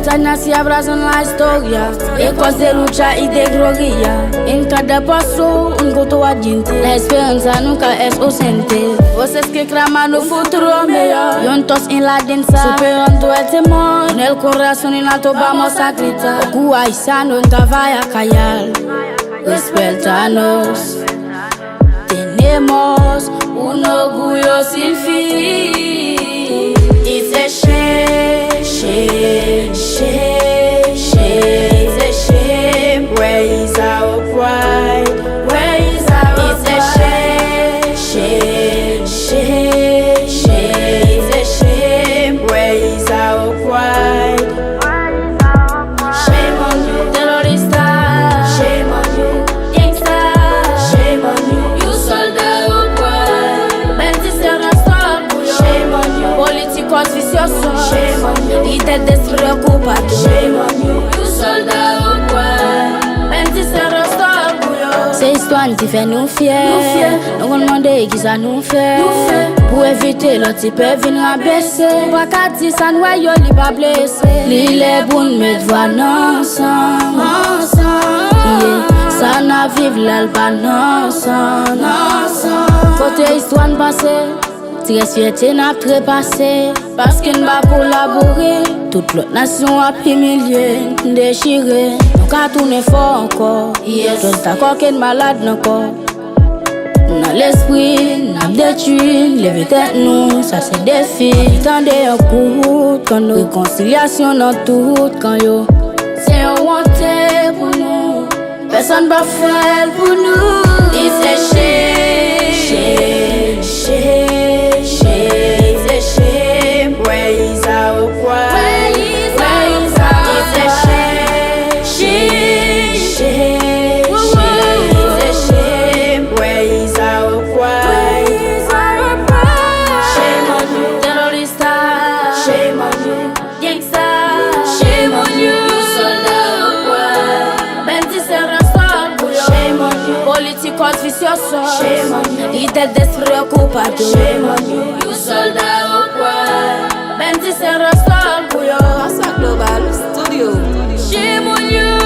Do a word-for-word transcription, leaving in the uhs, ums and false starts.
Tanya se a brazan la historia, e cos de lucha y de gloria. En cada paso un goto a gente, la esperanza nunca es ausente. Voces que claman un futuro mejor, juntos en la danza, superando el temor. Con el corazón en alto vamos a gritar. Orgullo haitiano en Cavaya Cayal, respetanos. Tenemos un orgullo sin fin. It's a shame, shame, shame, shame. It's a shame. Where is our pride? Where is our pride? It's a shame, shame, shame, shame. It's a shame. Where is our pride? Shame on you, terrorista. Shame on you, gangsta. Shame on you, you soldado. Bendita rastro orgullo. Shame on you, políticos viciosos. Shame on you, líder despreocupado. Shame on you, you soldado. Bendita rastro orgullo. Se istwa n ki fè nou fyè. Nou fyè. Nou konn mande kisa nou fè. Nou fè. Pou evite lòt ti pè vin rabese. Ou pa ka di sa n wè yo li pa blese. Li lè pou n met vwa n ansanm. Ansanm. Yeah. Sa n ap viv la l pa nan san. Nan san. Kote istwa n pase, ti rès fyète n ap trepase. Paske n pa kolabore, tout lòt nasyon ap imilye n, dechire n. Nou ka tounen fò ankò. Yes. Jodi dakò ke n malad nan kò. Nan lespri n ap detwi n, leve tèt nou, sa se defi. Tande yon kout kan nou, rekonsilyasyon nan tout kan yo. Se yon wonte pou nou, pèsonn p ap fè l pou nou. It's a shame, shame, shame, shame. It's a shame. Where is our pride? Where is our pride? It's a shame. Shame, shame, shame. It's a shame. Where is our pride? Where is our pride? Shame on you, terrorista. Shame on you, gangsta. Shame on you, soldado. Bendita rastro orgullo. Shame on you, políticos viciosos. Shame on you, líder despreocupado. Shame on you, you soldado. Bendita rastro orgullo. Massa Global Studio. Shame on you.